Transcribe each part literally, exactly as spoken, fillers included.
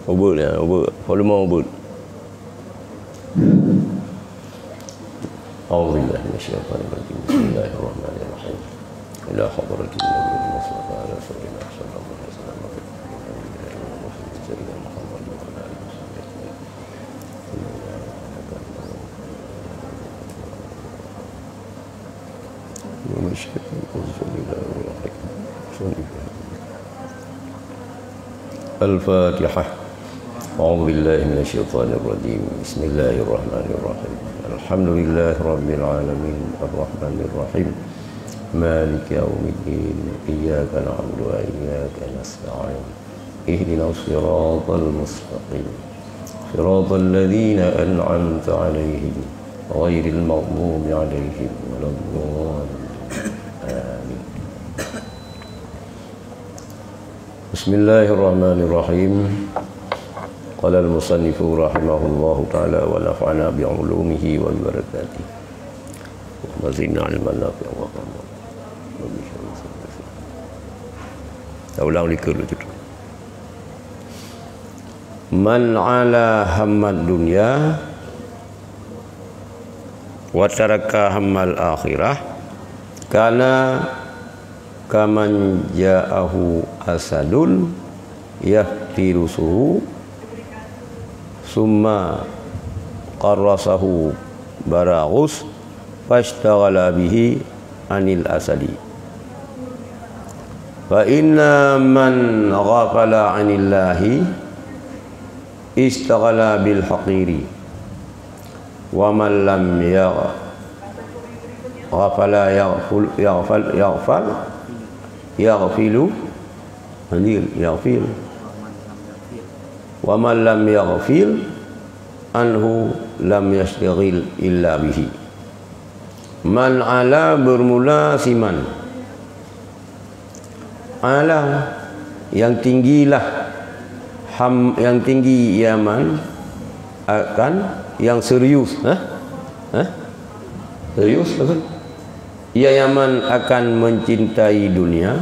Ubeuet ya, ubeuet. Volume ubeuet. أعوذ بالله من الشيطان الرجيم. بسم الله الرحمن الرحيم. إلى حضرة النبي المصطفى على سيدنا صلى الله عليه وسلم. سيدنا محمد وعلى آله وصحبه أجمعين. الفاتحة. أعوذ بالله من الشيطان الرجيم. بسم الله الرحمن الرحيم. الحمد لله رب العالمين. الرحمن الرحيم. مالك يوم الدين. إياك نعبد وإياك نستعين. اهدنا الصراط المستقيم. صراط الذين أنعمت عليهم غير المغضوب عليهم ولا الضالين. آمين. بسم الله الرحمن الرحيم. قال المصنف رحمه الله تعالى ونفعنا بعلومه وبركاته. اللهم زدنا علما نافعا وفهما. Saya ulang lika dulu tu. Man ala hammad dunya wa taraka hammal akhirah kana kaman ja'ahu asadun yahtirusuhu summa qarrasahu baraghus fashtaghala bihi anil asadi. Fa inna man ghafala anillahi ishtaghala bil haqiri. Wa man lam yagh-, ghafala yaghful, yaghfal, yaghfal, yaghfilu, anjir, yaghfil. Wa man lam yaghfil anhu lam yashtaghil illa bihi. Man ala bermula siman. Ala, yang tinggilah, ham, yang tinggi iaman akan yang serius, ha? Ha? Serius, betul? Ia iaman akan mencintai dunia,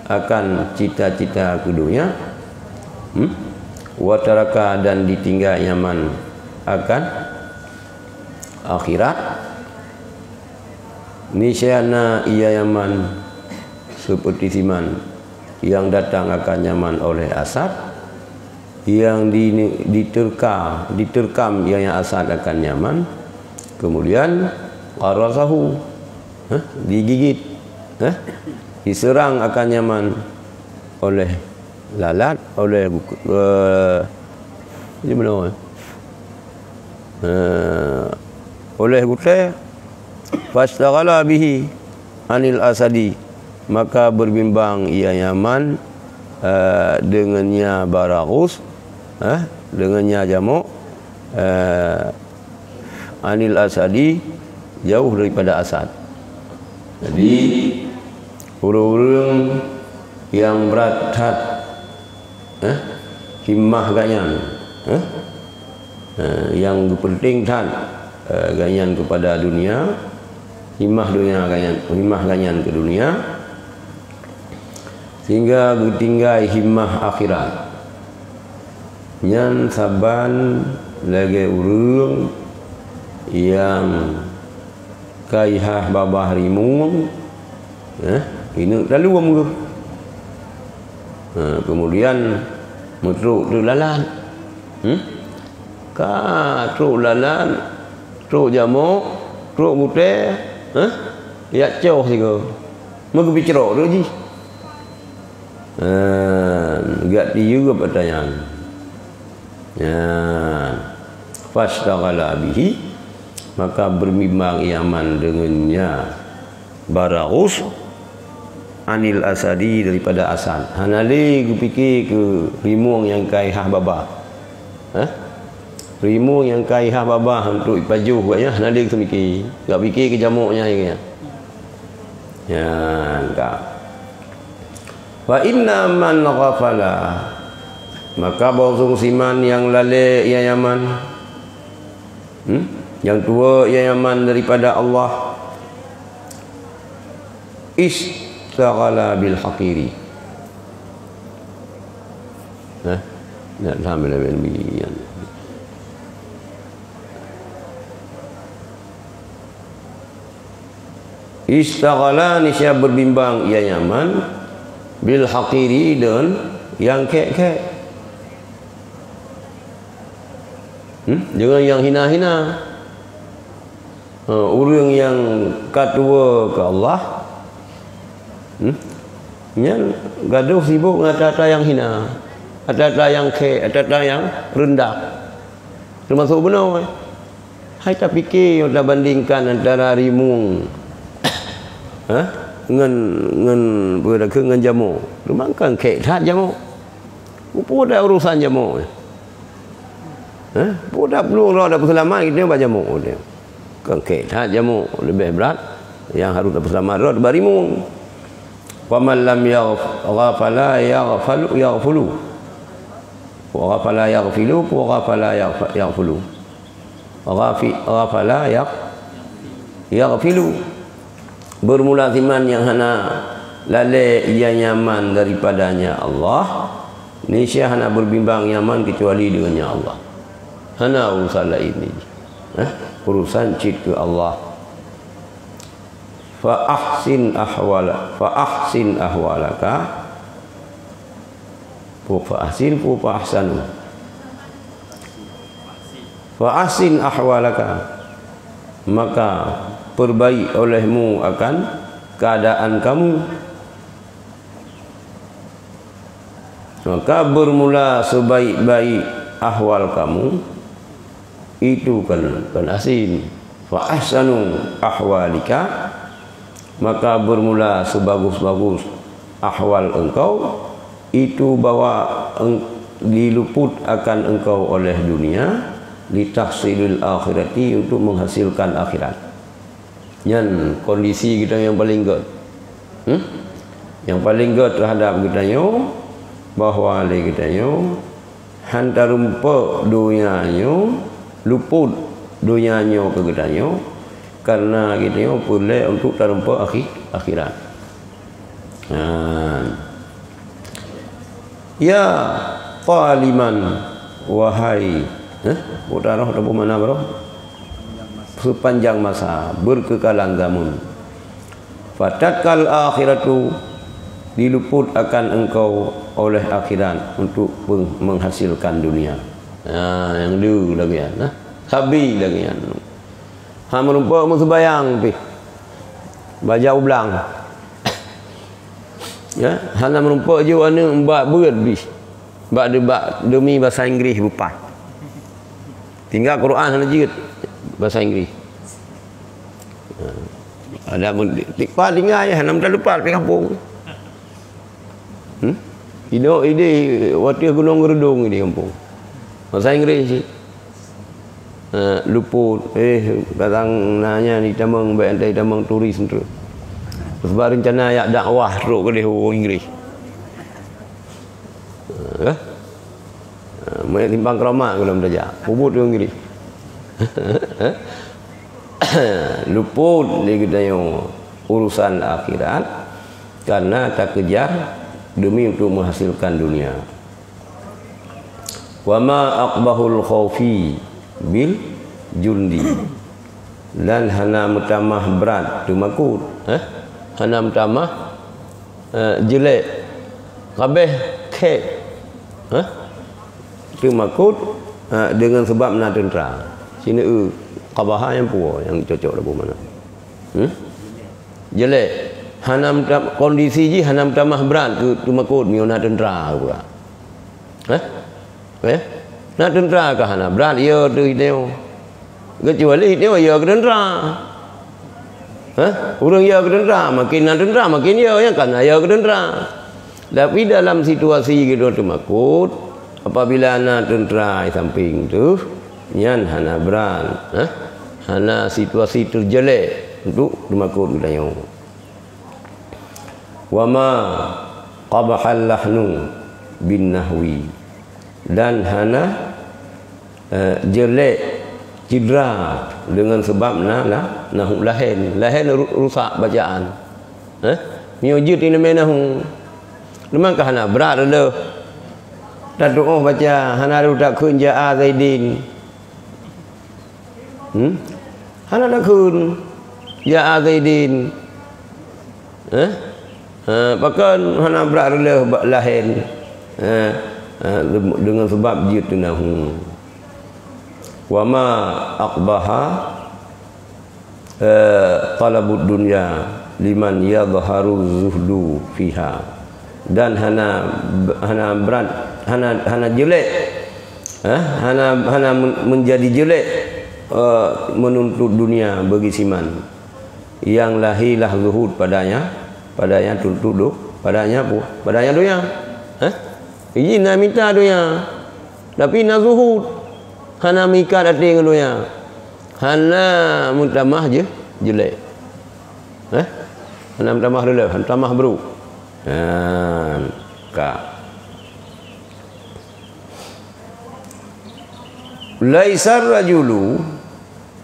akan cita-cita ke dunia. Hmm? Wa taraka, dan ditinggai iaman akan akhirat. Niscaya na ia iaman seperti siman yang datang akan iaman oleh asad, yang di, diterka, diterkam ia asad akan iaman, kemudian qarasahu, ha, digigit, ha, diserang akan iaman oleh lalat, oleh, eh, di mana, eh? Eh, oleh gutée, fastaghala bihi anil asadi, maka berbimbang ia iaman, eh, dengan nya baraghus, eh, dengan nya jamok, eh, anil asadi, jauh daripada asad. Jadi, ureuëng-ureuëng nyang brat that, eh, himmah gobnyan, eh, eh, nyang geupeunténg that, eh, gobnyan keupada dunia, himmah dunia gobnyan, himmah gobnyan keu dunia, sehingga geutinggai himmah akhirat. Nyan saban lagée ureuëng nyang ka ihah babah rimueng, eh, ineuk taluem geuh. Ha, kemudian meutrok teuk lalat. Hmm? Ka trok lalat, trok jamok, trok gutée, eh, jak coh sigoe. Meugeupitrok teuk jih. Ha, gak tiyeueb ata nyan. Nyan. Fastaghala bihi, maka berbimbang iaman dengan nya baraghus anil asadi, daripada asad. Hana lé geupike keu rimueng nyang ka ihah babah. Hah? Rimueng nyang ka ihah babah untuk ipajoh gobnyan hana lé geupike. Gak pike keu jamok nyan, ya. Nyan ka. Fa inna man ghafala, maka bosong siman nyang lalée ia iaman, hmm? Nyang tuwoe ia iaman daripada Allah, istaghala bil haqiri. Nah, Nyan, alhamdulillah, nyan. Istaghala, nisya berbimbang ia nyaman, bil haqiri, deungon nyang khék-khék. Hmm? Deungon nyang hina-hina. Ha, ureuëng nyang ka tuwoe keu Allah, hmm? Nyan gadôh sibok ngon ata-ata nyang hina, ata-ata nyang khék, ata-ata nyang reundah. Teumasok bunoe, hai tapike, nyoe tabandingkan antara rimueng, ha? Ngon, ngon, peue takheun, ngon jamok. Teuma kan khék that jamok. Peue dak urosan jamok? Ha? Peue dak peulueng droe dak peuseulamat geutanyoe bak jamok geutanyoe? Kan khék that jamok, leubeh brat nyang harôh tapeuseulamat droe bak rimueng. Faman lam yagh-, ghafala yaghfalu, yaghfulu. Wa ghafala yaghfilu, wa ghafala yaghfa-, yaghfulu. Ghafi-, ghafala yagh-, yaghfilu. Bermula siman nyang hana lalée ia nyaman daripadanya Allah, nisya hana berbimbang nyaman kecuali dengannya Allah. Hana urusan laén ni. Eh, urusan cit keu Allah. Fa ahsin ahwala, fa ahsin ahwalaka. Pu fa ahsin, pu fa ahsanu. Fa ahsin ahwalaka, maka perbaik olehmu akan keadaan kamu. Maka bermula sebaik-baik ahwal kamu, itu kan, kan ahsin. Fa ahsanu ahwalika, maka bermula sebagus-bagus ahwal engkau, itu bahwa eng-, diluput akan engkau oleh dunia, litahsilil akhirati, untuk menghasilkan akhirat. Nyan kondisi geutanyoe nyang paleng gét. Hmm? Nyang paleng gét terhadap geutanyoe, bahwa lé geutanyoe han tarumpok donya nyoe, luput donya nyoe keu geutanyoe, karena geutanyoe peureulée untuk tarumpok akhi-, akhirat. Ha. Ya taliman, wahai, eh, putra roh ataupun mana, bro? Sepanjang masa, berkekalan zaman. Fatatkal akhiratu, diluput akan engkau oleh akhirat untuk peng-, menghasilkan dunia. Ha, nyang dua lagée nyan, nah. Sabe lagée nyan. Ha, meurumpok meuseubayang pih. Baca ublang. Ya, hana meurumpok jeuet aneuk bak beuet pih. Bak de-, bak demi basa Inggréh beupaih. Tinggai Quran hana jeuet basa Inggréh. Ha. Ada mun ti-, tipa tinggai, hana meuta lupat di kampung. Hmm? Idok ideh watée gunong geurudong di kampung. Basa Inggréh cit. Eh, luput, eh, kadang nanya di tamong, baik antai tamong turis tu. Sebab rencana yak dakwah trok keudeh u Inggréh. Eh? Eh, meusimpang keuramat keu lom tajak. Pubut u Inggréh. Luput di geutanyoe urusan akhirat karena takejar demi untuk menghasilkan dunia. Wa ma aqbahul khaufi bil jundi. Dan hana meutamah brat teumakot, eh? Hana meutamah, eh, jelek. Kabeh khék, eh? Teumakot, eh, dengan sebab na teuntra. Sinoe, eh, qabaha nyang puwoe, nyang cocok lagu mana? Hmm? Jelek. Hana meutam-, kondisi jih hana meutamah brat keu teumakot meunyoe na teuntra, buka. Hah? Eh? Na teuntra ka hana brat, ya teuh iteue. Kecuali iteue ya keu teuntra. Hah? Ureuëng ya keu teuntra, makin na teuntra, makin ya, nyang ka na ya keu teuntra. Tapi dalam situasi geutanyoe teumakot, apabila na teuntra di samping teuh, nyan hana brat, hah? Hana situasi terjelek untuk teumakot geutanyoe. Wa ma qabahal lahnu bin nahwi. Dan hana, eh, jelek cedera dengan sebab na, na, nahu lahen. Lahen ru-, rusak bacaan. Eh? Meunyoe jeuet ileumé nahu. Teuma ka hana brat lé. Tatu'oh baca, hana rot takheun, "Jaa Zaidin." Hmm? Hana takheun, "Jaa Zaidin." Eh? Ha, pakon hana brat reuloh bak laén? Eh, ha, deungon sabab jeuet teunahu. Wa ma aqbaha eh, talabud dunya liman yadhharu zuhdu fiha. Dan hana, hana brat, hana, hana jelek, eh, hana, hana men-, menjadi jelek, eh, menuntut dunia bagi siman. Yang lahé lah zuhud padanya, padanya tuntut du-, padanya pu-, padanya dunia. Eh? Iji na mita dunia, tapi na zuhud, hana meuikat até ngon dunia. Hana meutamah je, jelek. Eh? Hana meutamah jelek, hana meutamah brok. Ha, ka. Laisar rajulu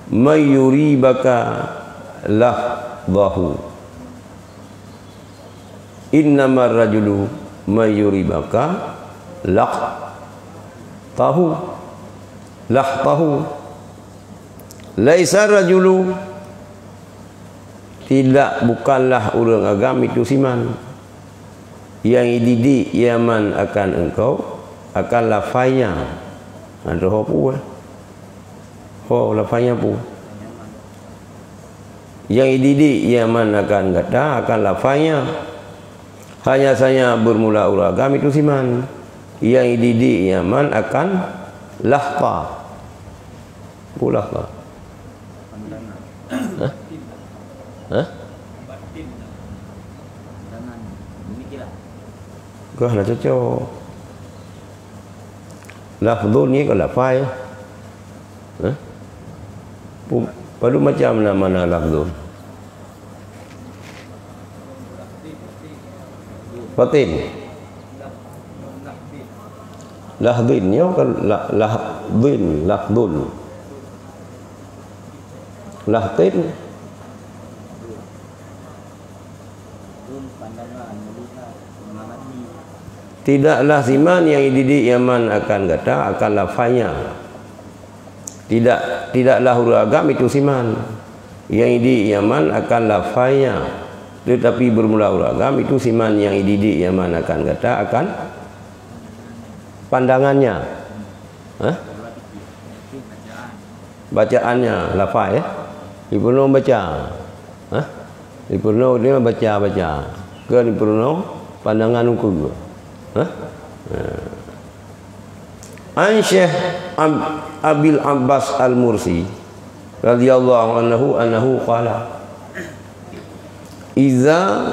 may yuribaka lafzahu. Innamar rajulu may yuribaka laqtahu. Laqtahu. Laisa rajulu, tidak, bukanlah ureuëng agam itu siman. Yang ididik yaman akan engkau, akan lafainya. Ada ho pu, eh? Ho lafainya pu. Yang ididik yaman akan gata, akan lafainya. Hanya saja bermula ureuëng agam itu siman. Yang ididik yaman akan lahta. Pu lahta. Hah? Hah? Kah na cocok. Lafzun ni kan lafai. Hah? Pu-, padum macam na mana lafzun. Fatin. Lahdin, nyoe kan la-, lahdin, lahdun. Lahdin. Tidaklah siman yang ididik yaman akan gata, akan lafainya. Tidak, tidaklah ureuëng agam itu siman. Yang ididik yaman akan lafainya, tetapi bermula ureuëng agam itu siman yang ididik yaman akan gata, akan pandangannya. Hah? Bacaannya, lafai, eh? Dipeurunoe baca. Hah? Dipeurunoe dia baca-baca. Ke dipeurunoe pandangan ukeue. Hah? Ha. An Syekh Ab-, Abil Abbas Al-Mursi radhiyallahu anhu, annahu qala, "Idza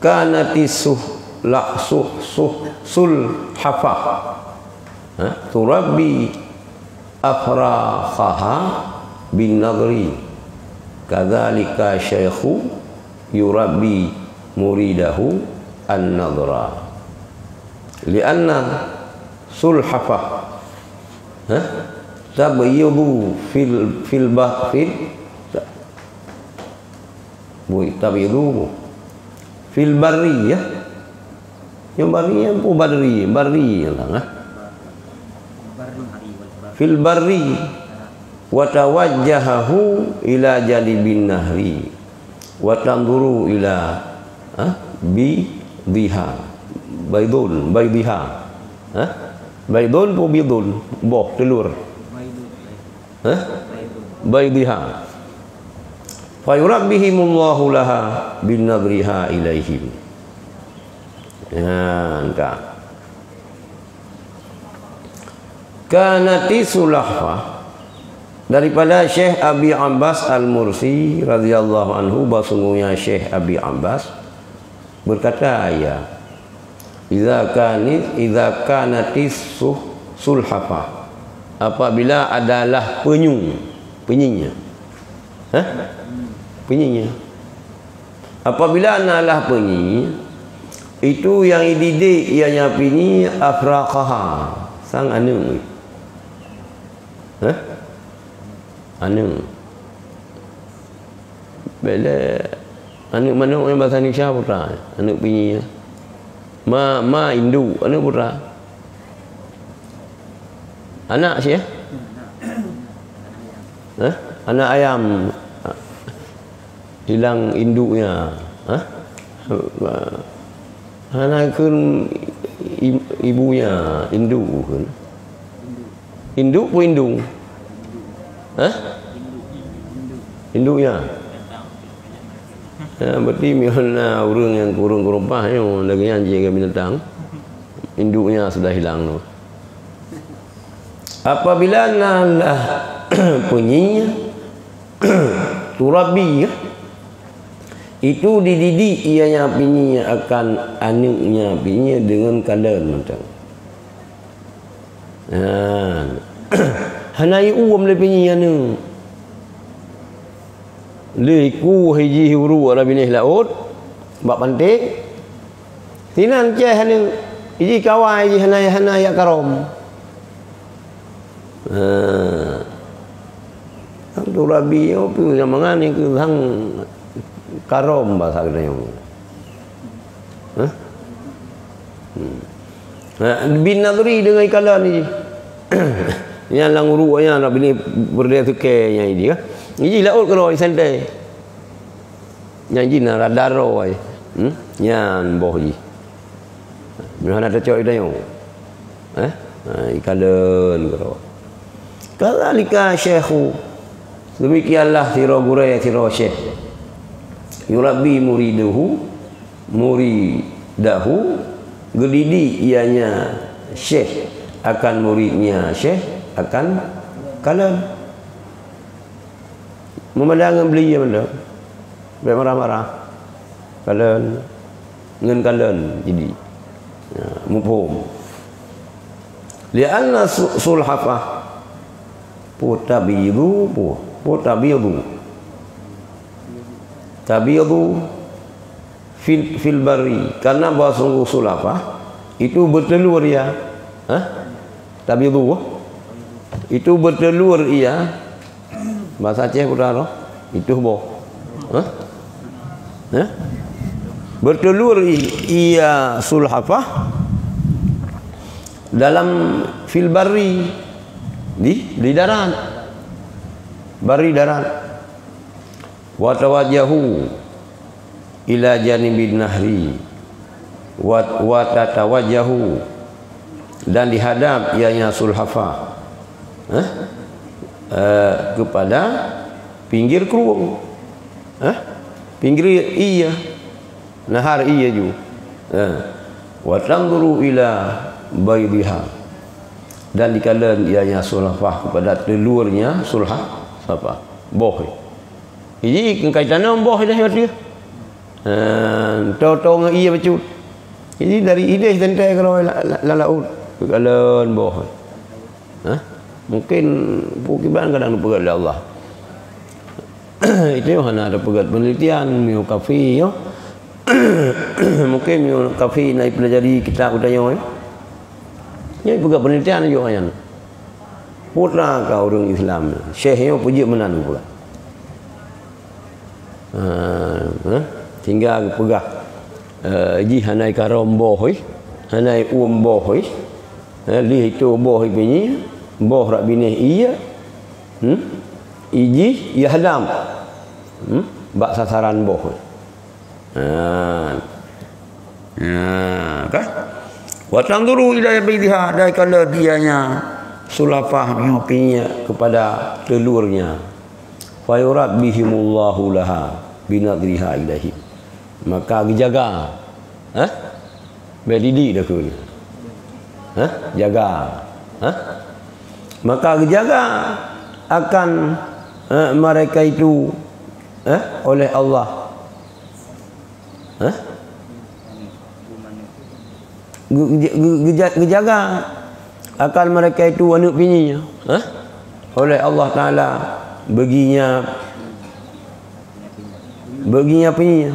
kanati suh-, la-, suh-, suh-, sulhafah, ha, turabbi afrakhaha bin nadri, kadzalika syaikhu yurabbi muridahu an-nadra." Li'anna sulhafah, ha, tabyidhu fil, fil bah-, fil, bui, tabyidhu fil barri, ya. Yang barri, yang pu badri, barri yang tengah. Fil barri wa tawajjahahu ila janibin nahri. Wa tanzuru ila, ha, bidhiha. Baidun, baidhiha. Ha? Baidun pu bidun, boh, telur. Ha? Baidhiha. Fayurabbihimullahu laha bin nadriha ilaihim. Ya, entah. Kanati sulahfah, daripada Syekh Abi Abbas Al-Mursi radhiyallahu anhu, bahwasungguhnya Syekh Abi Abbas berkata, ia, "Idza kani, idza kanati suh-, sulhafah," apabila adalah penyu, penyinya. Hah? Penyinya. Apabila na lah peunyi, itu nyang ididik ianya peunyi afraqaha, sang aneuk. Hah? Aneuk. Bèk lé aneuk manok nyan basa Indonesia peue ta, aneuk peunyi nyan. Ma, ma induk, aneuk putra. Anak siah? Hah? Anak ayam. Hilang induknya. Hah? Hana kheun i-, ibunya, induk kheun. Induk peue indung? Hah? Induknya. Ya, berarti meunan ureuëng nyang kureueng keurumpah nyoe, lagée nyan jih keu binatang. Induknya sudah hilang tu. Apabila na lah penyia, turabbi, ya, itu dididik ianya penyia akan aneuëknya penyia dengan kalon mantong. Nah, hana iuem lé penyia aneuëk. Lé iku hiji ureuëng binéh laôt bak panté. Sinan ceh aneuëk, iji kawai jih hana, hana jak karom. Ha. Turabi nyoe pih nyang mangan nyan keuh hang karom basa geutanyoe. Hah? Hmm. Ha, bin nadri deungon ikalon jih. Nyan lam uruek nyan, Rabbi ni peureulée sukée nyan jih, kan? Jih laôt keudroe santée. Nyan jih na rada roe. Hmm? Nyan boh jih. Nyoe hana teucok ida nyoe. Eh? Ha, ikalon keudroe. Kadzalika syekhu. Demikianlah sidroe gurée, sidroe syekh. Yurabbi muridahu, muridahu, geudidik ianya syekh akan muridnya syekh akan kalon. Meumada ngon beulie mantong. Bék marah-marah. Kalon. Ngon kalon jadi. Ya, muphom. Lianna su-, sulhafah. Peue tabidu, peue, peue tabidu. Tabidu fil, fil barri. Karena bahwa sungguh sulhafah itu bertelur ia. Hah? Tabidu. Itu bertelur ia. Bahasa Aceh putra roh. Itu boh. Hah? Hah? Bertelur i-, ia sulhafah dalam fil barri, di, di darat. Barri darat. Wa tawajjahu ila janibin nahri wa, wa tatawajjahu, dan dihadap ianya sulhafah, eh, eh, kepada pinggir krueng, eh, pinggir ia, nahar ia ju, eh, wa tanzuru ila baidiha, dan dikalon ianya sulhafah kepada telurnya sulha-, sulhafah, boh. Jadi, keukai tanom boh ideh ateueh. Ha, to-to ngon ie bacut. Jadi, dari ideh teuntée keudroe la-, la-, lam laôt. Keukalon boh. Ha? Mungkin peue kiban kadang neupeugét lé Allah. Itu hana teupeugét penelitian, miyueb kafi, yo. Mungkin miyueb kafi na ipelajari kitab geutanyoe, yo. Nyan ipeugét penelitian jih nyan. Putra ka ureuëng Islam. Syekh nyoe peujeuet meunan geupeugah. Ha, ha? Sehingga geupeugah, eh, jih hana ikarom boh, eh. Hana iuem boh, eh. Eh, lih itu boh ipinyie, boh rak binéh ie. Hmm? Ijih, ie hadam. Hmm? Bak sasaran boh, eh. Ha. Nah, kan? Wa tanzuru ila baidiha, dan kalau dianya sulafah nyoe pinyie kepada telurnya. Fa yurabbihimullahu laha binadriha ilaihim. Maka geujaga. Hah? Bèk didik dah keu nyan. Hah? Jaga. Hah? Maka geujaga akan, eh, mereka itu, eh, oleh Allah. Hah? Geu-, geu-, geu-, geuja-, geujaga akan mereka itu aneuëk pinyie, hah? Oleh Allah Taala baginya, baginya pinyie.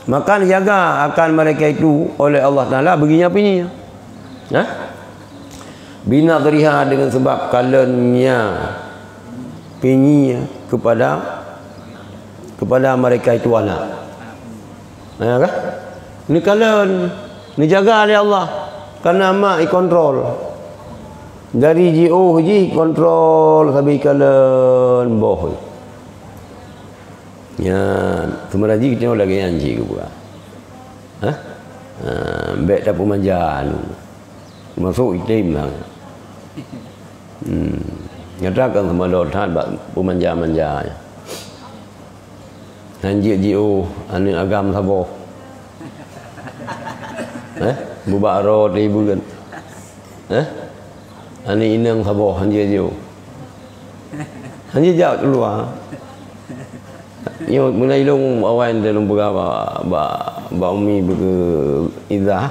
Maka dijaga akan mereka itu oleh Allah Taala baginya pinyie. Hah? Binadriha, dengan sebab kalonnya pinyie kepada, kepada mereka itu anak. Ya kan? Neukalon Neujaga lé Allah, karena mak ikontrol. Dari jiôh jih kontrol sabe ikalon boh. Nyan, seumara jih tanyoe lagèe nyan jih geupeugah. Hah? Ha, bèk tapeumanja anu. Masuk item lah. Hmm. Nyata kan seumada that bak peumanja-manja. Han jeuet jiôh aneuk agam saboh. Eh? Bubak ro teuh ibu kan? Eh? Aneuk inong saboh han jeuet jiôh. Han jeuet jak keuluwa. Nyoe meunan ilong awai lôn peugah bak, bak, bak umi beuke Izzah.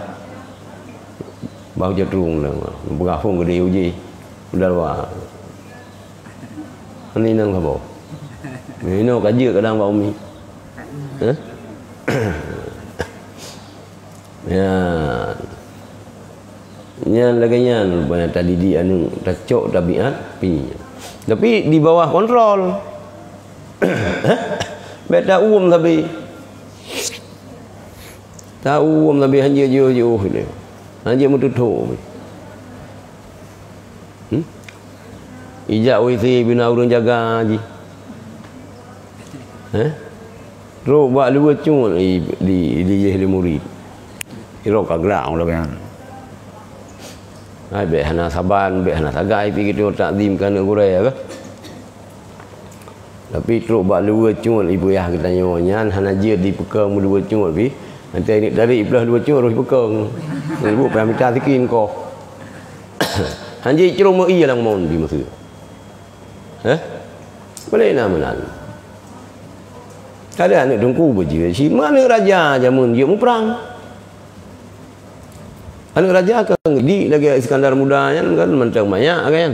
Bah ujoe trueng lom, peugah phon geudeh uji. Udah luwa. Aneuk inong saboh. Inoe ka jeuet kadang bak umi. Hah? Ya. Nyan lagèe nyan rupanya tadidik aneuk, tacok tabiat pi. Tapi di bawah kontrol. Bèk ta-uem sabe. Ta-uem sabe han jeuet jiôh-jiôh lé. Han jeuet meututhok. Hmm? Ijak W C bina ureueng jaga jih. Eh? Trok bak luweue cut i, di, di jih lé murit. Irok ka gerak lagèe nyan. Hai, bèk hana saban, bèk hana sagai pi geutanyoe takzim keu aneuk gurèe, ya kah? Tapi trok bak luweue cut ipeuyah geutanyoe nyan hana jeuet dipeukong meuluweue cut pih. Nanti ini dari ipeuleueh luweue cut roh ipeukong. Ibu payah mita sikin koh. Han jeuet icrôm meu ie lam mon pih meuseu. Heh? Boleh na meunan. Ada aneuk teungku beujeuet, si aneuk raja jameun jeuet muprang. Aneuk raja kan di lagèe Iskandar Muda nyan kan mantong manyak kan.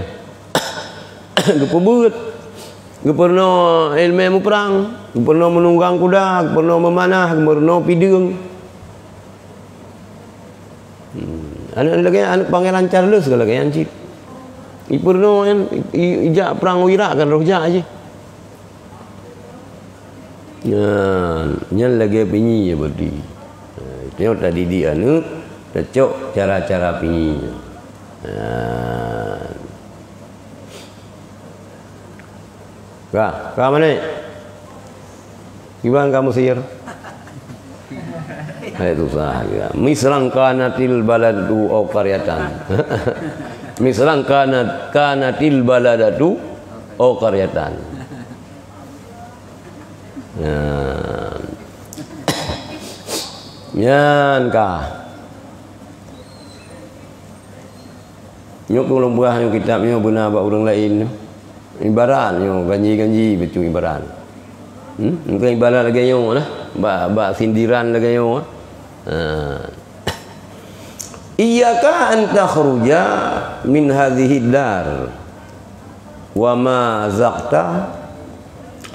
Geupeubuet. Geupeurunoe ileumèe muprang, geupeurunoe meununggang kuda, geupeurunoe meumanah, geupeurunoe pideueng. Hmm. Aneuk lagèe aneuk Pangeran Charles ka lagèe nyan cit. Ipeurunoe nyan, i, i, ijak prang u Irak kan roh jak jih. Nyan, nyan lagèe pinyi ya berarti. Ha, itu yang tadidik aneuk, tacok cara-cara pinyi. Ha. Ka, ka mané? Kiban ka Mesir? Hai susah juga. Misran kanatil baladu au qaryatan. Misran kanat, kanatil baladatu au qaryatan. Nyan. Nyan ka. Nyoe keu lôn peugah nyoe kitab nyoe beuna bak ureueng laén nyoe. Ibarat nyoe ganji-ganji beutôi ibarat. Hmm? Bukan ibarat lagèe nyoe lah. Bak, bak sindiran lagèe nyoe. Ha. Iyyaka an takhruja min hadhihi dar wa ma zaqta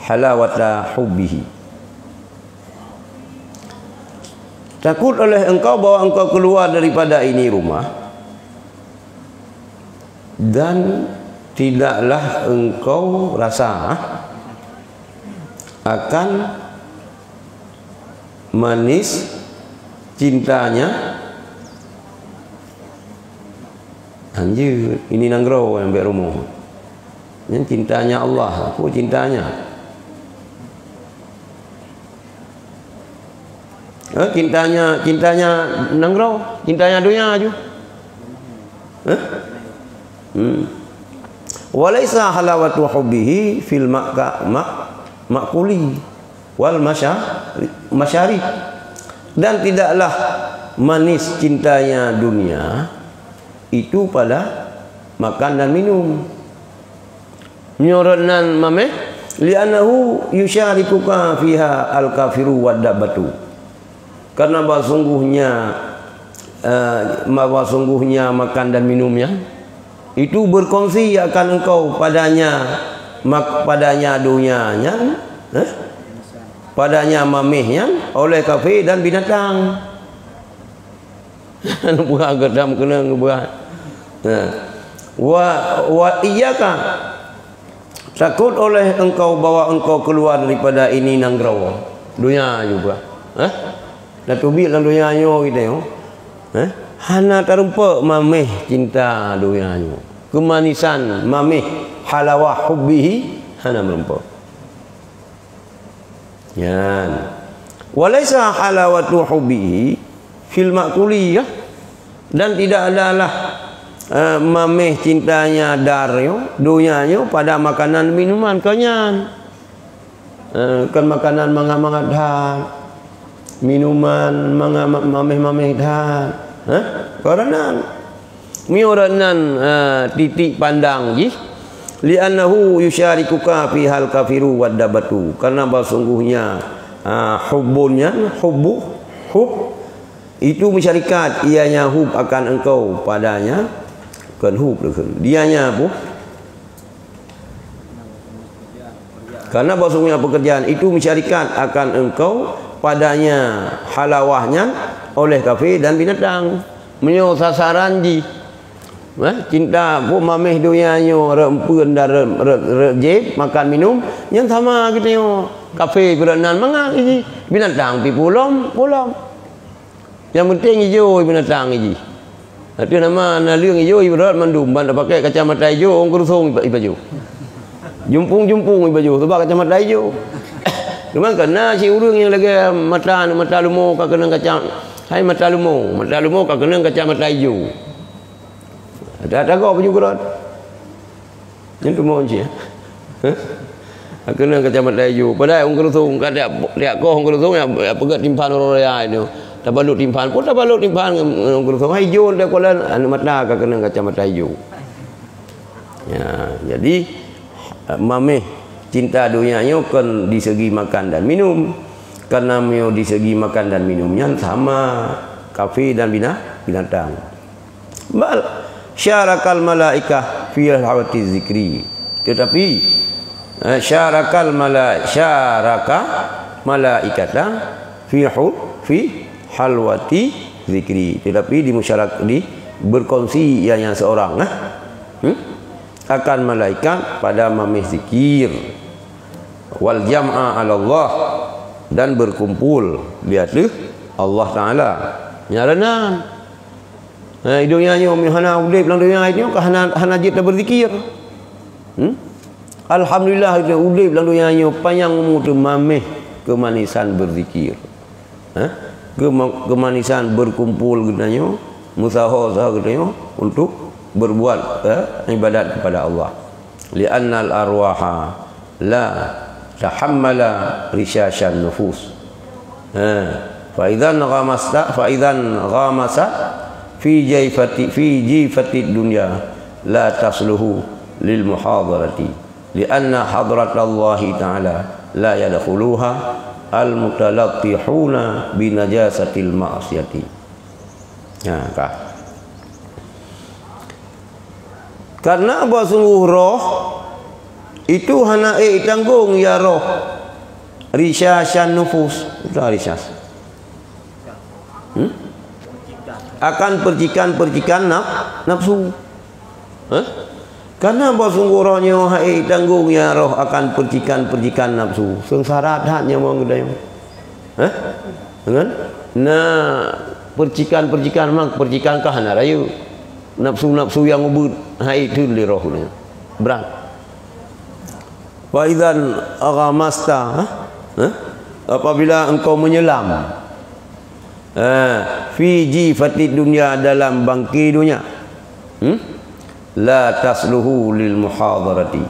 halawata hubbihi. Takut oleh engkau bahwa engkau keluar daripada ini rumah, dan tidaklah engkau rasa akan manis cintanya. Hanjeuet, ini nanggroe nyang bèk rumoh. Nyan cintanya Allah, aku cintanya. Eh, cintanya, cintanya nanggroe, cintanya donya aju. Eh? Hmm. Walaisa halawatu hubbihi fil maka-, ma-, makuli wal masya-, masyarib. Dan tidaklah manis cintanya dunia itu pada makan dan minum. Meunyoe rot nan mamèh, li'annahu yusyarikuka fiha al-kafiru wad-dabbatu. Karena bahwa sungguhnya, eh, bahwa sungguhnya makan dan minum nyan, itu berkongsi akan engkau padanya, mak-, padanya dunia nyan, eh, padanya mamèh nyan oleh kafé dan binatang. Buah gedam keuneung buah. Nah. Wa, wa iyyaka, takut oleh engkau bahwa engkau keluar daripada ini nanggroe. Dunia juga. Hah? Dah teubiet lam dunia nyoe kita nyoe. Eh? Hana tarumpok mameh cinta donya nyoe. Keumanisan mameh halawah hubbihi hana meurumpok. Nyan. Walaisa halawatu hubbihi fil ma'kuli, ya. Dan tidak adalah, eh, mameh cintanya dar nyoe, donya nyoe pada makanan minuman, kon nyan. Eh, kon makanan mangat-mangat that, minuman manga-, mameh-mameh that. Eh? Karena Meunyoe rot nan, ha, titik pandang jih, li'annahu yusyarikuka fihal kafiru wad dabatu, karena bahwa sungguhnya, ha, hubbun nyan, hubbu, hub, itu mensyarikat ianya hub akan engkau padanya, kon hub leukeun. Dianya apa? Karena bahwa sungguhnya pekerjaan itu mensyarikat akan engkau padanya halawah nyan oleh kafé dan binatang. Meunyoe sasaran jih, eh, cinta pun mameh donya nyoe, rot empeuen dan rot, rot, rot jeb, makan minum, nyan sama geutanyoe. Kafé pih rot nan mangat jih, binatang pih pulom, pulom. Nyang penting ijo binatang jih. Ateueh nama naleueng ijo ibarat mandum, ban tapakèk kacamata ijo, ôn keuruthông ipa-, ipajoh. Jumpung-jumpung ipajoh, sabab kacamata ijo. Cuman kana si ureueng nyang lagèe mata, mata leumo ka keunong kaca-, hai mata leumo, mata leumo ka keunong kacamata ijo. Ada, ada gob baju keurot. Nyan teuma cit, eh? Hah? Keunong kacamata ijo. Padahai ôn keuruthông, ka tiep, tiep koh ôn keuruthông, ya, ya peugöt timphan uroe raya nyoe. Tabalot timphan, pun tabalot timphan ngon, ngon ôn keuruthông. Hai ijo, teuh kulan, aneuk mata ka keunong kacamata ijo. Ya, jadi, mameh cinta donya nyoe kon di segi makan dan minum. Karena meunyoe di segi makan dan minum nyan sama kafé dan bina-, binatang. Bal syarakal malaikah fi halwati zikri. Tetapi, eh, syarakal mala-, syaraka malaikata fi hu-, fi halwati zikri. Tetapi di musyarak-, di berkongsi ianya seorang, eh, hmm? Akan malaikat pada mameh zikir. Wal jam'a 'ala Allah, dan berkumpul di ateueh Allah Taala. Nyan reunan. Ha, i donya nyoe, hana udép lam donya nyoe, ka hana, hana jeuet tabeuzikir. Hmm? Alhamdulillah, kita udép lam donya nyoe, panyang umu teuh mameh keumanisan beuzikir. Ha? Keuma-, keumanisan berkumpul geutanyoe, meusaho-saho geutanyoe untuk berbuat, eh, ibadat kepada Allah. Li'annal arwaha la tahammala risyasyan nufus. Ha, fa idzan ghamasta, fa idzan ghamasa fi jaifati, fi jifati dunya la tasluhu lil muhadarati. Li'anna hadratallahi ta'ala la yadkhuluha al-mutalattihuna bi najasatil ma'siyati. Ha, ka. Karena bahwa sungguh roh itu hana ék tanggong ya roh. Risyasyan nufus. Itu risyas. Hmm? Akan percikan-percikan naf-, nafsu. Hah? Karena bahwa sungguh roh nyoe hai tanggong ya roh akan percikan-percikan nafsu. Seungsara that nyawöng geutanyoe. Hah? Kan? Nah, percikan-percikan mak percikan kah na rayeuk. Nafsu-nafsu nyang ubit hai theun lé roh nyoe. Brat. Fa idzan ghamasta, ha? Apabila engkau menyelam, ha, fi jifatid dunya, dalam bangke dunia, hmm? La tasluhu lil muhadarati.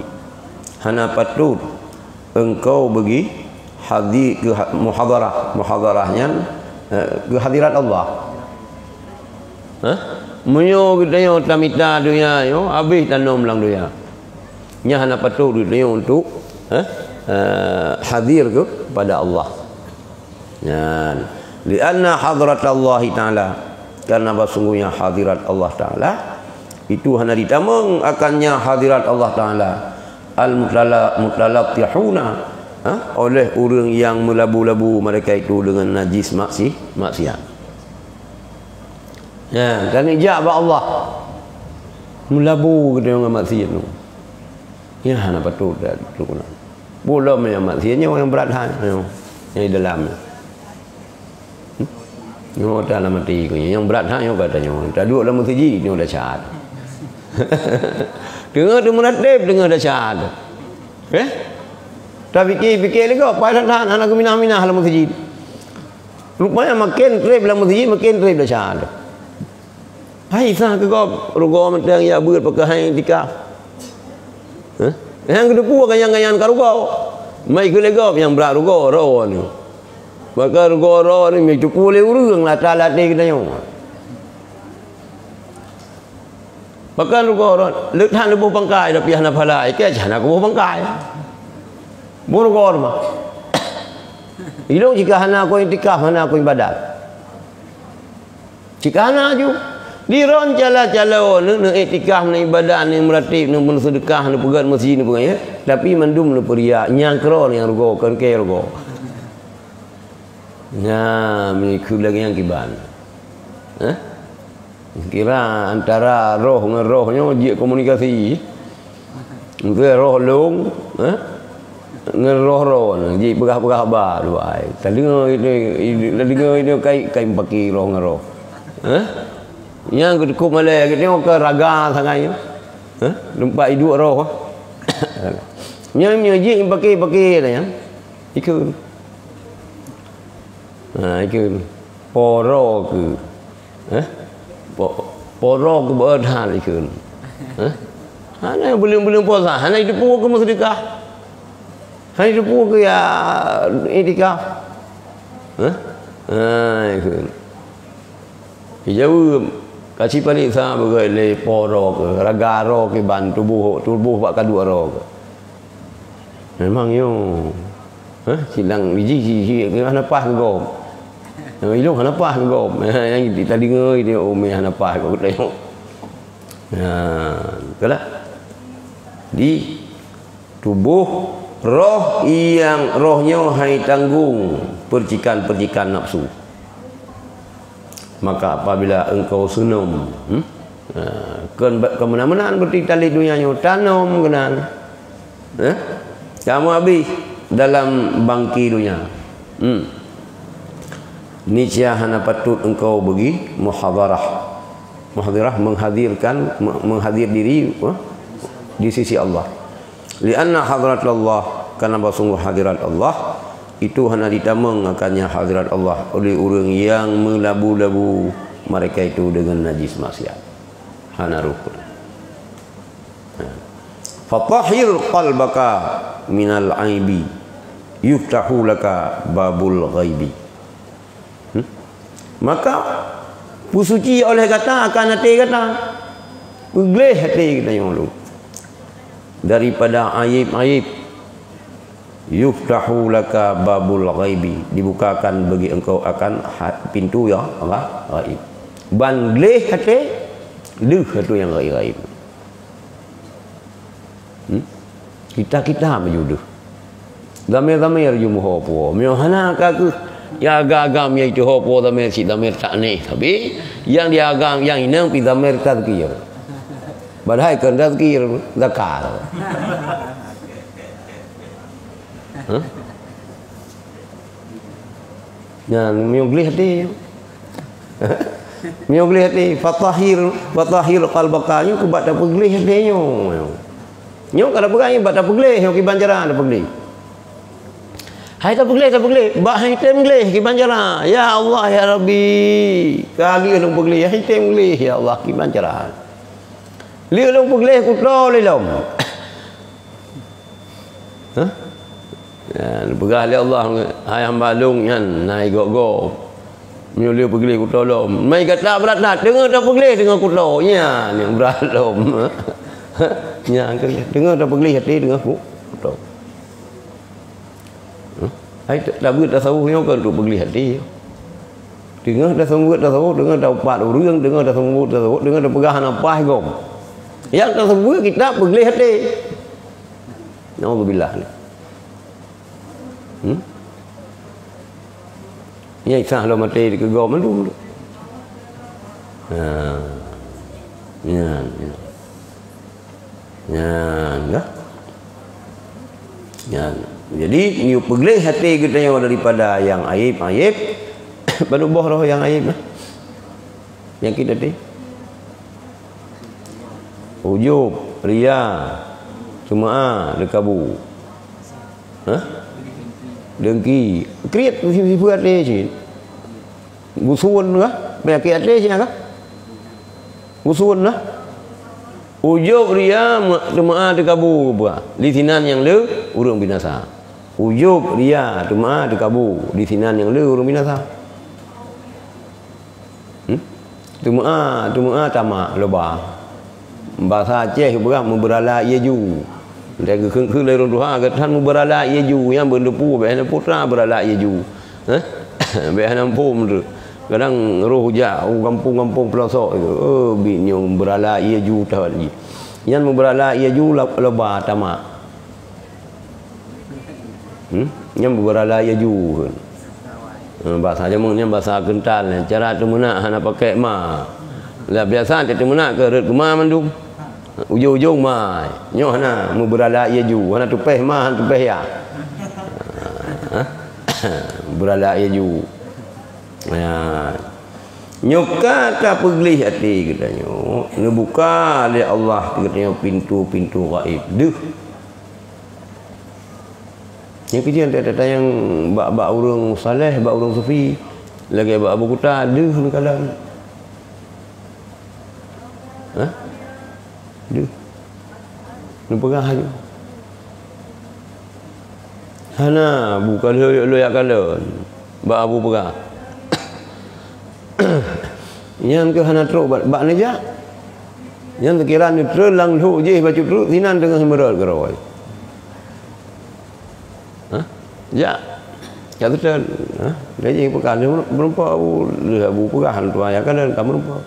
Hana patut engkau bagi hadi-, keu ha-, muhadarah. Muhadarah nyan, eh, keu hadirat Allah. Hah? Meunyoe geutanyoe tamita donya nyoe, habéh tanom lam donya. Nyan hana patut geutanyoe untuk, hah? Eh, hadir kepada Allah. Nyan. Lianna hadratallahi ta'ala, karena bahwa sungguhnya hadirat Allah Ta'ala, itu hana ditamong akannya hadirat Allah Ta'ala. Al-mutala-, mutalattihuna, ha? Oleh ureuëng yang meulabu-labu mereka itu dengan najis maksi-, maksiat. Ya, dan ijak bak Allah. Meulabu geutanyoe ngon maksiat tu. Ya, hana patut dah tu kena. Belum yang maksiat nyoe yang berat hai, nyoe. Yang di dalam. Hmm? Nyoe ata lam até ku nyoe, nyang brat that nyoe ka tanyoe. Taduek lam meuseujid nyoe desya. Teungoh teumeuratéb, teungoh desya. Eh? Tapike-pike lé gob, paih that-that hana geuminah-minah lam meuseujid. Rupanya maken treb lam meuseujid, maken treb desya. Hai sah keu gob, rugoe mantong jak beuet pakai hai iktikaf. Hah? Nyang geuteupeue ganyan-ganyan ka rugoe. Mai keu lé gob nyang brat rugoe, droeneuh. Maka rugoe droeneuh meuteupue lé ureueng ata lam até geutanyoe. Bahkan rugoe droeneuh, le that neuboh pangkai, tapi hana pahala, ikei hana kuboh pangkai. Boh rugoe teuma. Ilong jika hana ku iktikaf, hana ku ibadat. Cit ka hana ju. Di droen cala-cala, neu-, neuiktikaf, neuibadat, neumeuratib, neumeuseudeukah, neupeugöt meuseujid, neupeugöt, ya. Tapi mandum neupeuria, nyang keudroe nyang rugoe, kon keu rugoe. Nyan, meukheun lagèe nyan kiban. Hah? Kira antara roh ngon roh nyoe jeuet komunikasi. Engkeu roh lôn, eh, ngon roh droeneuh, jipeugah-peugah haba dua ai. Tadeungoe itu, tadeungoe itu kai, kai meupaké roh ngon roh. Eh? Nyang keuteukop malèe, geutanyoe ka raga sagai nyoe. Eh? Teumpat iduek roh. Nyan, nyan jih paké-paké nyan. Ikheun. Ha, ikheun. Poro keu. Eh? Po-, poro keu beuet hal ikheun. Eh? Hana buleuen-buleuen puasa, hana jiteupeue keu meuseudeukah. Hana jiteupeue keu ya iktikaf. Eh? Ha, ikheun. Jijaweueb, ka ci paniksa beugöt lé poro keu, raga ro keu ban tuboh, tuboh bak kaduek ro keu. Memang nyoe. Hah? Silang biji, ji, ji, hana paih keu gob. Ilong hana paih keu gob. Nyang tadeungoe itu, oh, meh hana paih keu gob. Nah, itulah. Di tuboh roh nyang roh nyoe hai tanggong percikan-percikan nafsu. Maka apabila engkau seunöm, hmm? Ha, kon ba-, kon meunan-meunan beuti tali donya nyoe, tanom keunan. Eh? Kamu habéh dalam bangki donya. Hmm. Niscaya hana patut engkau bagi muhadharah. Muhadharah menghadirkan, me-, menghadir diri, eh, di sisi Allah. Lianna hadratallah, karena bahwa sungguh hadirat Allah, itu hana ditamong akannya hadirat Allah oleh ureuëng yang melabu-labu mereka itu dengan najis maksiat. Hana roh. Fatahhir qalbaka minal aibi, yuftahu laka babul ghaibi. Hmm? Maka, peusuci oleh gata akan até gata. Peugleh até geutanyoe daripada aib-aib. Yuftahu laka babul ghaibi, dibukakan bagi engkau akan ha-, pintu yang gha-, ghaib. Ban gleh até, deuh ateueh nyang ghaib-ghaib. Hmm? Kita-kita meujudoh. Zamé-zamé jumeuho po. Meunyoe hana ka keuh, ya agam-agam ya itu ho po zamé cit zamé tak neh. Tapi, yang dia agam, yang inong pi zamé tazkir. Padahai kon tazkir, zakar. Hah? Nyan, meunyoe gleh até. Meunyoe gleh até, fatahhir, fatahhir qalbaka, nyoe keu bak tapeugleh até nyoe. Nyoe ka tapeugah nyoe bak tapeugleh, nyoe kiban cara tapeugleh. Hai tapeugleh, tapeugleh, bak hai tem gleh, kiban cara. Ya Allah, ya Rabbi, ka lheueh lôn peugleh, hai tem gleh, ya Allah, kiban cara. Lheueh lôn peugleh kuto lé lom. Hah? Ya, neupeugah lé Allah, "Hai hamba lôn nyan, na igob-gob. Meunyoe lheueh peugleh kuto lom." Mai gata brat that, teungoh tapeugleh teungoh kuto. Nyan nyang brat lom. Nyan keuh, teungoh tapeugleh até teungoh ku-, kuto. Hah? Hai, ta-, tabeuet tasawuf nyoe kon untuk peugleh até. Teungoh taseumeubeuet tasawuf, teungoh taupat ureuëng, teungoh taseumeubeuet tasawuf, teungoh tapeugah hana paih gob. Nyang taseumeubeuet kitab peugleh até. Naudzubillah. Hmm? Nyai sah lom até dikeugom mandum tu. Ha. Nyan, nyan. Nyan, dah. Nyan. Jadi, nyoe peugleh até geutanyoe daripada nyang aib-aib. Baru boh roh nyang aib lah. Penyakit até. Ujub, ria, teumeu'ah, teukabu. Hah? Dengki. Kriet sifeuet até cit. Gusun kah? Penyakit até cit kah? Gusun lah. Ujub, ria, me-, teumeu'ah, teukabu, buah. Di sinan nyang le ureueng binasa. Ujub, ria, teumeu'ah, teukabu. Di sinan nyang le ureueng binasa. Hmm? Teumeu'ah, teumeu'ah, tamak, loba. Basa Aceh peugah meubeurala ie ju. Lé geukheun-kheun lé ureueng tuha, geutan meubeurala ie ju, nyang beuneupu, bèk hana putra beurala ie ju. Hah? Bèk hana muphom tu. Kadang roh jak u gampông-gampông peulosok tu. Oh, bit nyoe meubeurala ie ju that jih. Nyan meubeurala ie ju lo-, loba tamak. Hmm? Nyan meubeurala ie ju. Hmm, basa jameun nyan basa keuntal. Cara teumeunak hana pakai ma. Lah biasa teumeunak keu rot keuma mandum. Ujong-ujong ma. Nyoe hana meubeurala ie ju. Hana tupèh ma, hana tupèh ya. Ha? Beurala ie ju. Ya. Nyoe ka tapeugleh até geutanyoe, neubuka lé Allah keu geutanyoe pintoe-pintoe gaib. Deuh. Nyang keujeuet that-that nyang bak, bak ureueng saleh, bak ureueng sufi, lagèe bak Abu Kuta, deuh neukalon. Hah? Deuh. Neupeugah laju. Hana, bukan lôn, lôn jak kalon. Bak Abu peugah. Nyan keuh hana trok bak, bak neujak. Nyan teukira neutreun lam lhok jih bacut treuk sinan teungoh meurot keudroe. Hah? Jak. Jak seutôt. Hah? Lé jih peugah, lheueh meurumpok Abu, lheueh Abu peugah, lôn tuan jak kalon ka meurumpok.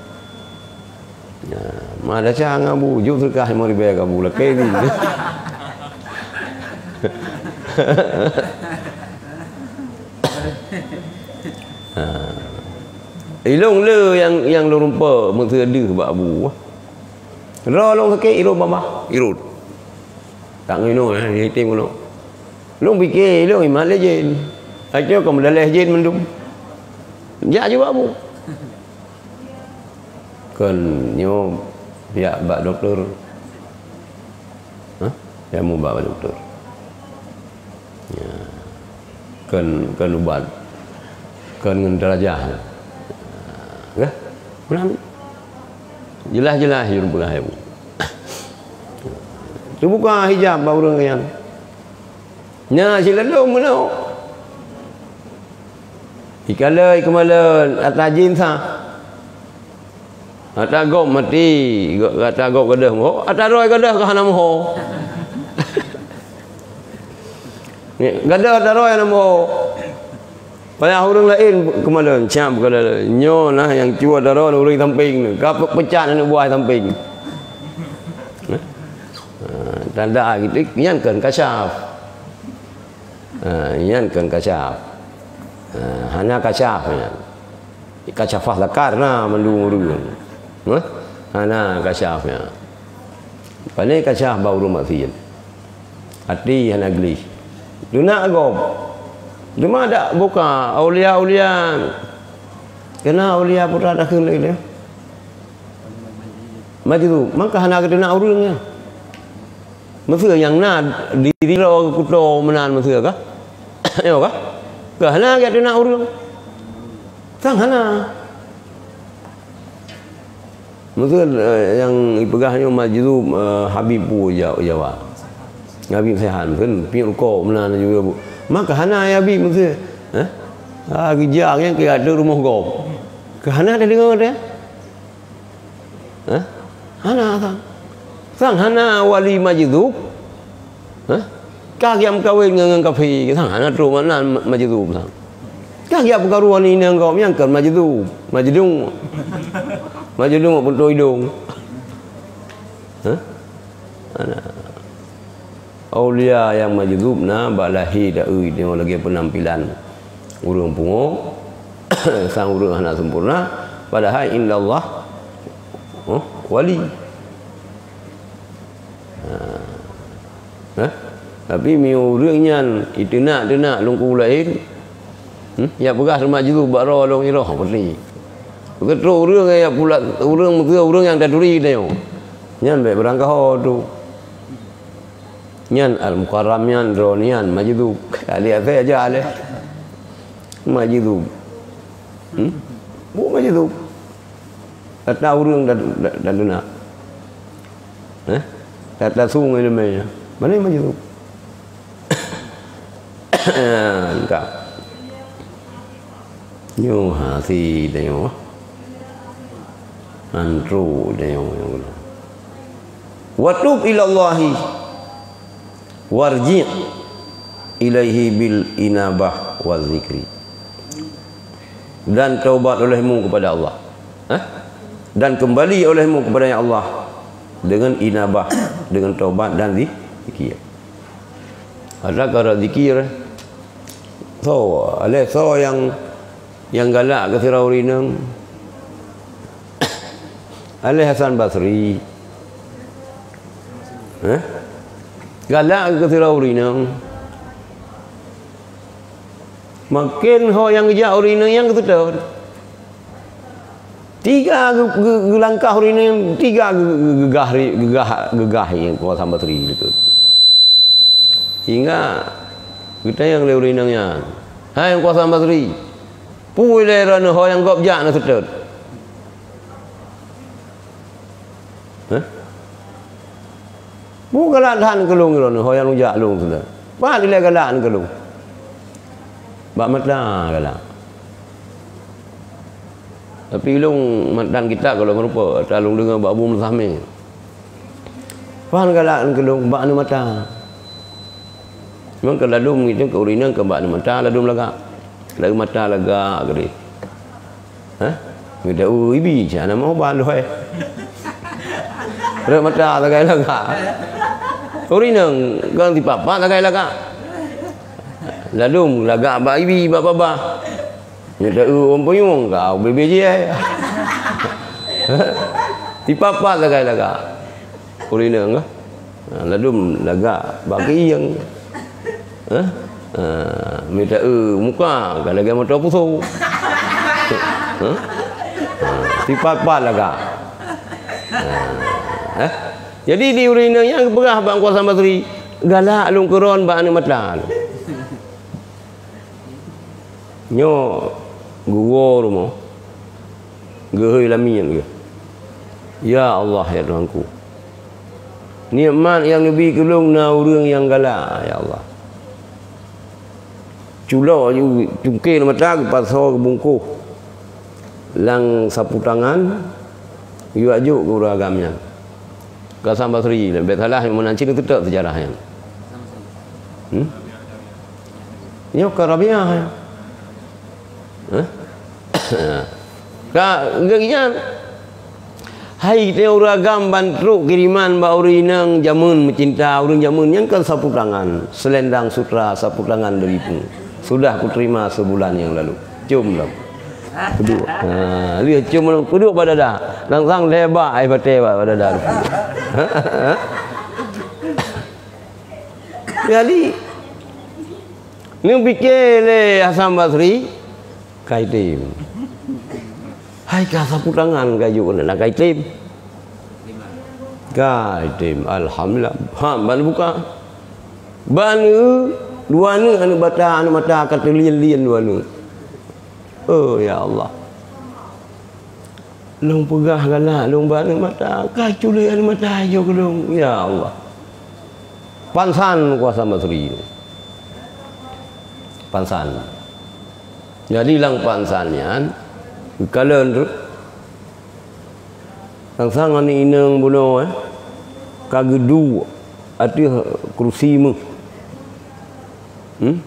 Nah, ma desya ngon Abu, jok seudeukah limong ribèe keu Abu lakèe jih. Ha. Ilôn le nyang, nyang lôn rumpok meuteudeuh bak Abu. Droe lôn sakét, irot babah, irot. Tak ngon inong, eh, item keunoe. Lôn pike, ilôn imat lé jén. Akhé ka meudaleh jén mandum. Jak ju bak Abu. Kon nyoe pihak bak dokto. Hah? Ilmu bak dokto. Ya. Kon, kon ubat. Kon ngon deurajah. Gah? Pernah ambil? Jeulaih-jeulaih jeuet peugah ilmu. Teubuka hijab bak ureueng nyan. Nyan silalu meunoe. Ikalon, ikeumalon, ata jén sa. Ata gob maté, go-, ata gob gadôh meuho, ata droe gadôh ka hana meuho. Gadôh ata droe hana meuho. Payah ureueng laén keumalon, siap keumalon. Nyoe nah nyang cue ata droe ureueng sampéng nyoe. Ka pe-, peucat aneuk buah sampéng. Ha, tanda gitu, nyan kon kasyaf. Ha, nyan kon kasyaf. Ha, hana kasyaf nyan. Kasyafah zakar na mandum ureueng. Hah? Hana kasyaf nyan. Pane kasyaf bak ureueng maksiet. Até hana gleh. Teunak gob. Teuma dak buka aulia-aulia. Kena aulia putra takheun lé. Majzub, maka hana geuteunak ureueng nyan. Meuseu nyang na diri droe kuto meunan meuseu kah? Nyoe kah? Keu hana geuteunak ureueng. Sang hana. Meuseu, eh, nyang ipeugah nyoe majzub, eh, Habib pu ja-, Jawa. Habib Sehan, kan, piep ko meunan juga bu. Maka hana ya Habib meuseu. Eh? Ha, geujak nyan keu ateueh rumoh gob. Keu hana teudeungoe teuh. Hah? Hana sang. Sang hana wali majzub. Hah? Ka geujak meukawen ngon, ngon kafé, sang hana trok makna ma-, majzub sang. Ka geujak peukaru aneuk inong gob nyang kon majzub, majdum. Majdum peuntô idong. Hah? Hana. Aulia nyang majzub na bak lahé taeu nyoe lagèe peunampilan ureueng pungo, sang ureueng hana sempurna, padahai indallah, oh, wali. Ha. Hah? Tapi meunyoe ureueng nyan iteunak-teunak lungku laén, Hmm? Yak peugah teuh majzub bak droe lôn iroh peuti. Beutôi ureuëng yak pula ureuëng meuseu ureuëng nyang taturi tanyoe. Nyan bék beurangkaho tu. Nyan al-mukarram nyan droe nyan majzub. Ali asai aja aleh. Majzub. Hmm? Bu majzub. Kata ureuëng dan dan dan duna. Eh? Kata sungai namanya. Mana yang majzub? Entah. Nyoe hati tanyoe. Antru tanyoe nyang guna. Wa tub ilallahi warji' ilaihi bil inabah wa zikri. Dan taubat olehmu kepada Allah. Hah? Dan kembali olehmu kepada Allah dengan inabah, dengan taubat dan zi-, zikir. Ada kata zikir, so, aleh so yang, yang galak keu sidroe ureuëng inong. Aleh Hasan Basri. Eh? Galak keu sidroe ureuëng inong. Makin ho nyang geujak ureuëng inong nyang geuseutôt. Tiga geu-, geu-, geulangkah ureuëng inong, tiga geu-, geu-, geugah ri-, geugah, geugah nyang kuasa Hasan Basri geuseutôt. Sehingga geutanyong lé ureuëng inong nyan, "Hai kuasa Hasan Basri, peue ilée droeneuh ho nyang gob jak na seutôt?" Hah? Peue galak that keu lôn droeneuh ho nyang jak lôn seutôt? Pat ilée galak keu lôn? Bak mata galak. Tapi lôn matan kitab kalau meurupa, ata lôn deungoe bak Abu Muzamil. Pat galak keu lôn bak aneuk mata. Memang keu ladum gitu keu ureuëng inong keu bak aneuk mata ladum lagak. Ladum mata lagak geude. Hah? Geude u ibi cak nama uban lhoi. Rot mata sagai lagak. Ureuëng inong kan sipapat sagai lagak. Ladum lagak bak ibi bak babah. Nyoe ta eu ureuëng punyueng ka B B J ai. Tipapat sagai lagak. Ureuëng inong ka. Ha, ladum lagak bak keuieng. Ha? Ha, mita eu muka ka lagée moto puso. Ha? Ha, tipapat lagak. Ha. Ha? Jadi di ureuëng inong nyang geupeugah bak Teungku Hasan Basri, galak lôn keu droen bak aneuk mata lôn. Nyoe geuwoe rumoh, geuhôi lamiet geuh, "Ya Allah, ya Tuhanku, nikmat nyang neubi keu lôn na ureuëng nyang galak, ya Allah. Culok ju cungke mata geupasoe geubungkôh lam sapu tangan, geuyue jok keu ureuëng agam nyan." Hasan Basri, bék salah meunan cit neuteutap seujarah nyan. Hmm? Nyoe ka Rabiah. Hah? Ka geuh nyan. Hai teuh ureuëng agam ban trok kiriman bak ureuëng inong jameun meucinta, ureuëng jameun nyan kan sapu tangan, selendang sutra sapu tangan dari pun. Sudah kuterima sebulan yang lalu. Cium lam. Kuduek. Ha, lheueh cium lam kuduek bak dada. Langsang lhée bak ai batée bak dada. Jadi, neupike lé Hasan Basri, ka item. Hai ka sapu tangan ka jok keunan ka item. Ka item, alhamdulillah. Ha, ban buka. Ban dua neuk aneuk mata, aneuk mata ka teulien-lien dua neuk. Oh, ya Allah. Lôn peugah galak lôn bak aneuk mata, ka culek aneuk mata jok keu lôn. Ya Allah. Pansan kuasa Masri. Pansan. Jadi lam pansan nyan, geukalon tu, sang-sang aneuk inong bunoe, eh, ka geuduek ateueh keurusi méuh. Hmm?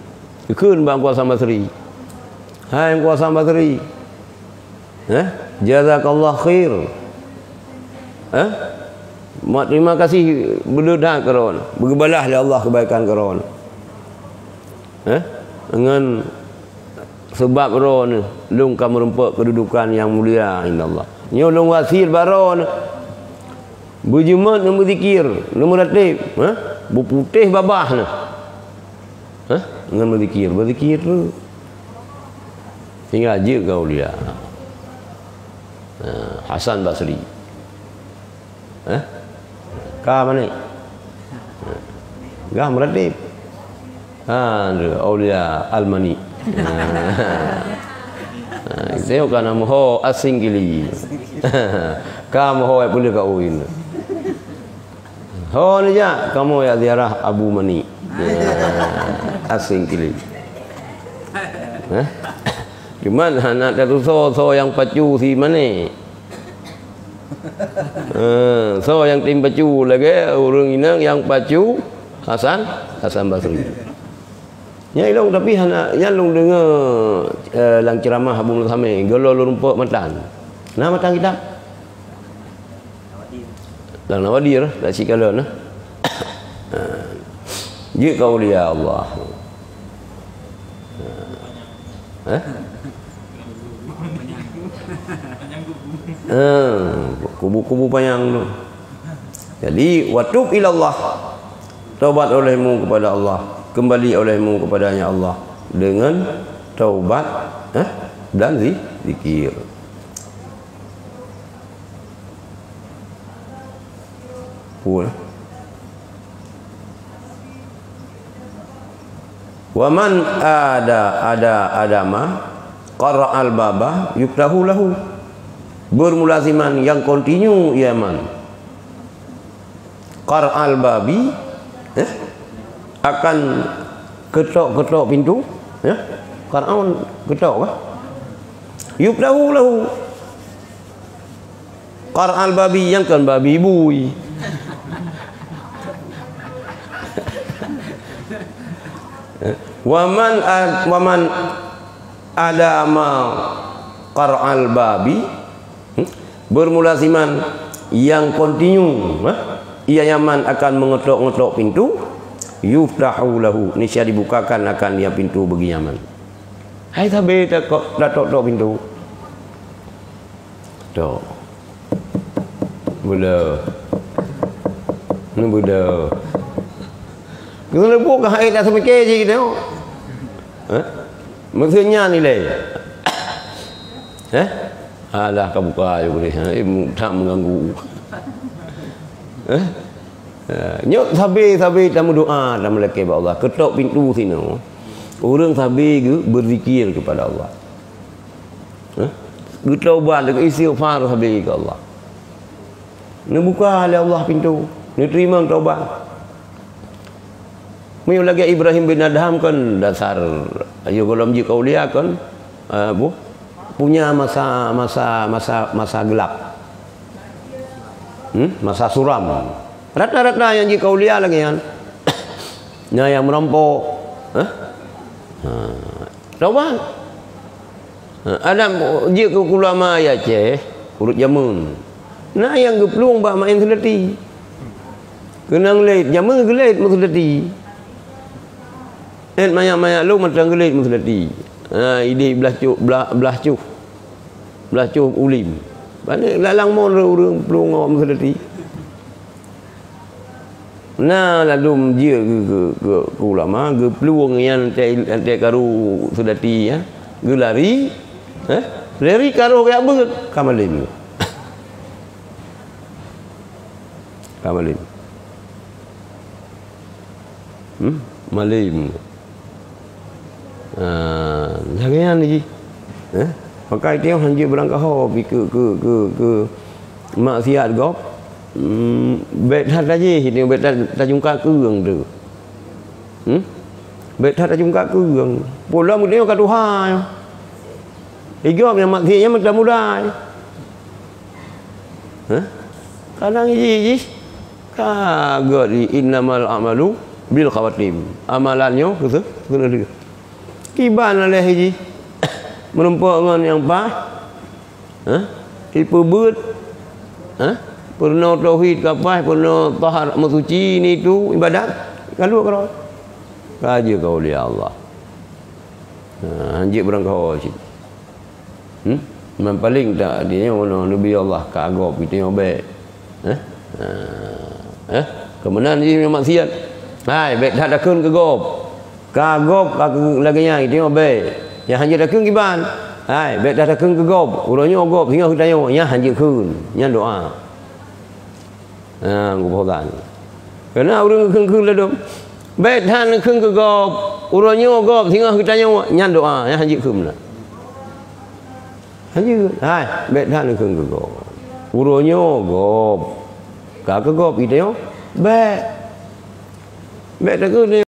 Geukheun bak Teungku Hasan Basri. Hai Teungku Hasan Basri. Eh? Jazakallah khair. Eh? Mak terima kasih beudôh that keu droeneuh. Beugeubalaih lé Allah keubaikan keu droeneuh. Eh? Ngon sabab droeneuh lôn ka meurumpok keududukan nyang mulia indallah. Nyoe lôn wasiet bak droeneuh. Beujeumeut neuh beuzikir, neuh meuratéb, ha? Beuputéh babah neuh. Ha? Ngon beuzikir, beuzikir tu. Hingga jeuet keu aulia. Ha, Hasan Basri. Eh? Ka manik. Gah meuratib. Ha, aulia Al-Mani. Ha. Ha, tengok ka na meuho asing gili. Ka meuho ai peuleueh ka uin. Ho neujak kamoe jak ziarah Abu Mani. Asing kili. Hah? Cuman hana tatusoe soe nyang pacu si Mani. Eh, soe nyang tem pacu lagèe ureueng inong nyang pacu Hasan, Hasan Basri. Nyan ilong tapi hana, nyan lôn deungoe, eh, lam ceuramah Abu Muthamid, geulôn lôn rumpok matan. Na matan kitab? Lam Nawadir, dak sikalon, nah. Ha. Jeuet keu aulia Allah. Ha. Eh? Ha. Kubu-kubu panyang tu. Jadi, wa tub ilallah. Taubat olehmu kepada Allah. Kembali olehmu kepadanya Allah. Dengan taubat, eh, dan zi-, zikir. Pun. Wa man ada, ada, adama, qara'al baba, yuftahu lahu. Bermulaziman yang kontinu ia man. Qara'al babi, eh, akan ketok-ketok pintu, ya. Qara'un ketok kah? Yuftahu lahu. Qara'al babi, nyang kon babi bui. Wa man ad-, wa man adama qara'al babi, hmm? Bermulaziman yang kontinu, ha? Ia nyan man akan mengetok-ngetok pintu, yuftahu lahu, niscaya dibukakan akan dia pintu bagi nyan man. Hai sabe takok, tatok-tok pintu. Tok. Beudoh. Ni beudoh. Keuneuk buka hai tak seumike jih gitu. Ha? Maksudnya nilai. Eh? Alah, ka buka je boleh. Eh, tak mengganggu. Eh? Eh, nyoe sabe-sabe tameudoa, tameulakée bak Allah. Ketok pintu sinoe. Ureueng sabe geu-, berzikir kepada Allah. Eh? Geutaubat, geu-istighfar sabe keu Allah. Neubuka lé Allah pintu, neuteurimong taubat. Meunyoe lagée Ibrahim bin Adham kan dasar, ayo gohlom jeuet keu aulia kan, eh, bu, punya masa, masa, masa, masa gelap. Hmm? Masa suram. Rata-rata nyang jeuet keu aulia lagée nyan. Na nyang meurampok. Eh? Ha. Taubat. Ha, Adam jeuet keu ulama di Aceh, ureueng jameun. Na nyang geuplueng bak maén seuleuti. Keunong lét, jameun geulét meuseuleuti. Ét manyak-manyak lôn mantong geulét meuseuleuti. Ha, idéh blah cuh, blah, blah cuh. Blah cuh ulim. Bak ni lalang mon ureueng plueng awak meuseuleuti. Na ladum jeuet keu, keu, keu, keu ulama, geuplueng nyan teuh, teuh karu seudati, ya. Geulari, eh? Lari karoh geujak beuet, ka malém. Ka malém. Hmm? Malém. Ah, lagée nyan jih. Eh? Pakai tiong hanjeuet beurangkaho pi keu, keu, keu, keu maksiat gob. Hmm, bék that tajih, tiong bék that tajungka keueng tu. Hmm? Bék that tajungka keueng. Pulo meudeungoe ka tuha. Igob nyang maksiat nyan meutamudai. Hah? Kadang jih, jih. Ka gét, innamal a'malu bil khawatim. Amalan nyoe keu, keu, keu. Kiban lé jih. Meurumpok ngon nyang paih. Hah? Ipeubeuet. Hah? Peurunoe tauhid ka paih, peurunoe tahar meusuci ni tu ibadat. Ka lheueh keudroe. Ka jeuet keu aulia Allah. Ha, hanjeuet beurangkaho cit. Hmm? Man paléng tak, di nyoe neubi Allah ka gob, geutanyoe bék. Eh? Ha. Eh? Keumeunan jih nyang maksiat. Hai, bék that takheun keu gob. Ka gob, ka keu lagée nyan, geutanyoe bék. Nyang hanjeuet takheun kiban. Hai, bèk that takheun keu gob, uroe nyoe gob, singoh geutanyoe, nyan hanjeuet kheun, nyan doa. Ha, geuboh gan. Keureuna ureueng geukheun-kheun ladôm, "Bèk that neukheun keu gob, uroe nyoe gob, singoh geutanyoe," nyan doa, nyan hanjeuet kheun meunan. Hanjeuet, hai, bèk that neukheun keu gob. Uroe nyoe gob, ka keu gob geutanyoe, bèk. Bèk takheun